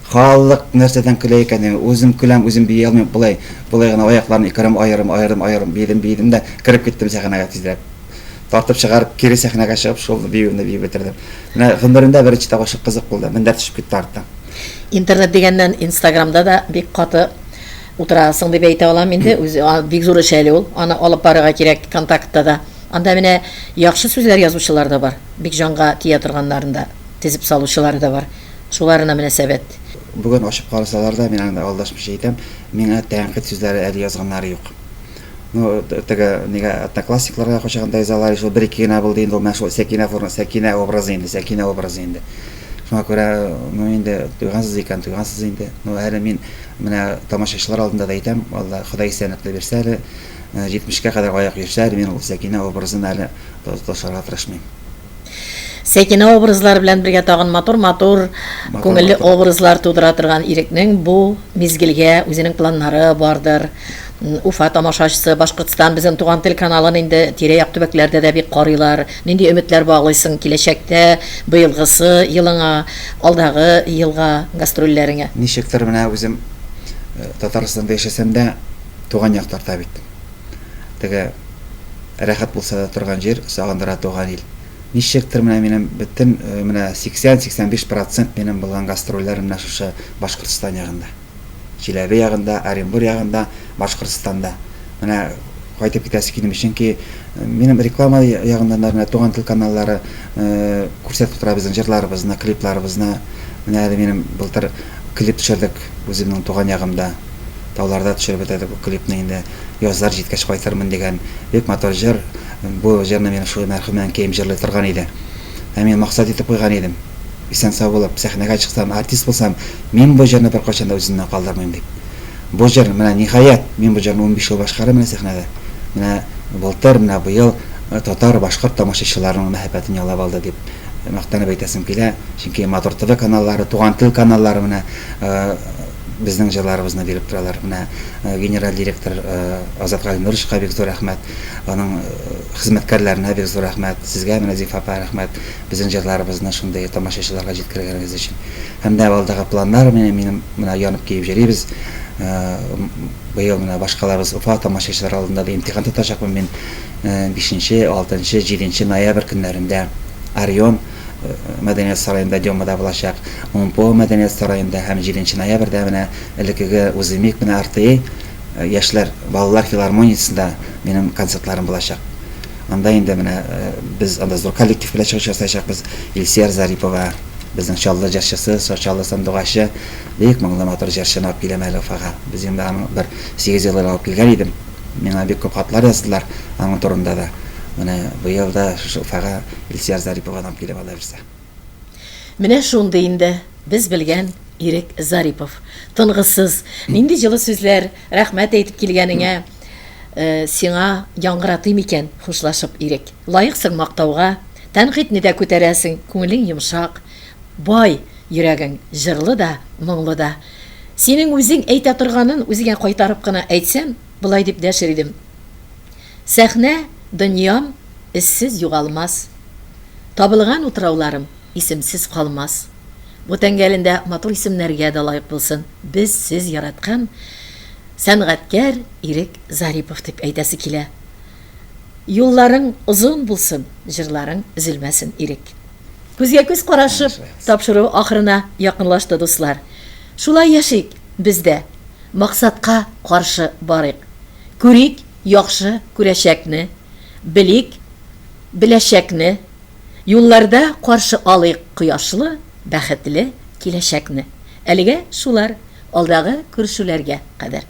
Халык нәрсәдән көлә икән дим, үзем көләм, үзем бии алмыйм. Болай, болай гына аякларны икерем аерым, аерым, аерым биедем, биедем дә кереп киттем сәхнәгә тизрәк. Тартып чыгарып, кире сәхнәгә чыгып, шул биюемне биеп бетердем. Менә гомеремдә беренче тапкыр кызык булды. Мендәр төшеп китте арттан. Интернет дигәннән, Инстаграмда да бик каты утырасың дип әйтә алам инде. Үзе бик зур эш әле ул. Аны алып барырга кирәк контактта да. Анда менә яхшы сүзләр язучылар да бар, бик җанга тия торганнарын да тезеп салучылары да бар. Шуларына мөнәсәбәт. Бүген ачып карасалар да, мин аны алдашмыйча әйтәм, миңа тәнкыйть сүзләре әле язганнары юк. Ну, теге нигә одноклассникларга кайчагында язалар, шул бер-ике генә булды инде ул менә шул Сәкинә форма, Сәкинә образы инде, Сәкинә образы инде. Шуңа күрә, ну инде туйгансыз икән, туйгансыз инде. Ну әле мин менә тамашачылар алдында да әйтәм, Алла Ходай исәнлекле бирсә әле, 70-кә кадәр аяк йөрсә әле, мин ул Сәкинә образын әле ташларга тырышмыйм. Сәкинә образлары белән бергә тагын матур-матур, күңелле образлар тудыра торган Ирекнең бу мизгелгә үзенең планнары бардыр. Уфа тамашачысы, Башкортстан, безнең Туган тел каналын инде тирә-як төбәкләрдә дә бик карыйлар. Нинди өметләр баглыйсың киләчәктә, быелгысы елыңа, алдагы елга гастрольләреңә? Ничектер менә үзем Татарстанда яшәсәм дә, туган як тарта бит. Теге рәхәт булса да торган җир, сагындыра туган ил. Ничектер менә минем бөтен менә 80-85 процент минем булган гастрольләрем менә шушы Башкортстан ягында. Чиләбе ягында, Оренбур ягында, Башкортстанда. Менә кайтып китәсе килми, чөнки минем реклама ягыннан да менә Туган тел каналлары күрсәтеп тора безнең җырларыбызны, клипларыбызны. Менә әле минем былтыр клип төшердек үземнең туган ягымда. Тауларда төшереп бетердек бу клипны инде. Язлар җиткәч кайтырмын дигән бик матур җыр. Бу җырны минем шул мәрхүм әнкәем җырлый торган иде. Ә мин максат итеп куйган идем. Исән-сау булып, сәхнәгә чыксам, артист булсам, мин бу җырны беркайчан да үземнән калдырмыйм дип. Бу җыр, менә ниһаять, мин бу җырны 15 ел башкарам менә сәхнәдә. Менә былтыр, менә быел татар, башкорт тамашачыларының мәхәббәтен яулап алды дип мактанып әйтәсем килә. Чөнки Матур ТВ каналлары, Туган тел каналлары менә безнең җырларыбызны биреп торалар. Менә генераль директор Азат Галимнуровичка бик зур рәхмәт, аның хезмәткәрләренә бик зур рәхмәт, сезгә менә Зифа апа рәхмәт, безнең җырларыбызны шундый тамашачыларга җиткергәнегез өчен. Һәм дә алдагы планнар менә минем менә янып киеп йөрибез. Быел менә башкалабыз Уфа тамашачылар алдында да имтихан тотачакмын мин. 5, 6, 7 ноябрь көннәрендә Орион мәдәният сараенда Демада булачак, УМПО мәдәният сараенда һәм 7 ноябрьдә менә элеккеге Узымик менә РТИ яшьләр балалар филармониясендә минем концертларым булачак. Анда инде менә без анда зур коллектив белән чыгыш ясаячакбыз. Илсөяр Зарипова, безнең Чаллы җырчысы, Чаллы сандугачы, бик моңлы матур җырчыны алып киләм әле Уфага. Без инде аны бер 8 ел элек алып килгән идем. Миңа бик күп хатлар яздылар аның турында да. Менә быел да шушы Уфага Илсөяр Зарипованы алып киләм, Алла бирсә. Менә шундый инде без белгән Ирек Зарипов. Тынгысыз. Нинди җылы сүзләр, рәхмәт әйтеп килгәнеңә сиңа яңгыратыйм икән, хушлашып, Ирек. Лаексың мактауга, тәнкыйтьне дә күтәрәсең, күңелең йомшак, бай йөрәгең, җырлы да, моңлы да. Синең үзең әйтә торганын үзеңә кайтарып кына әйтсәм, болай дип дәшер идем. Сәхнә, дөньям, эзсез югалмас. Табылган утрауларым исемсез калмас. Бу тәңгәлендә матур исемнәргә дә лаек булсын без сез яраткан сәнгатькәр Ирек Зарипов дип әйтәсе килә. Юлларың озын булсын, җырларың өзелмәсен, Ирек. Күзгә-күз карашып, тапшыру ахырына якынлашты, дуслар. Шулай яшик без дә, максатка каршы барыйк. Күрик яхшы күрәчәкне, белик беләчәкне, юлларда каршы алыйк кояшлы, бәхетле киләчәкне. Әлегә шулар, алдагы күрешүләргә кадәр.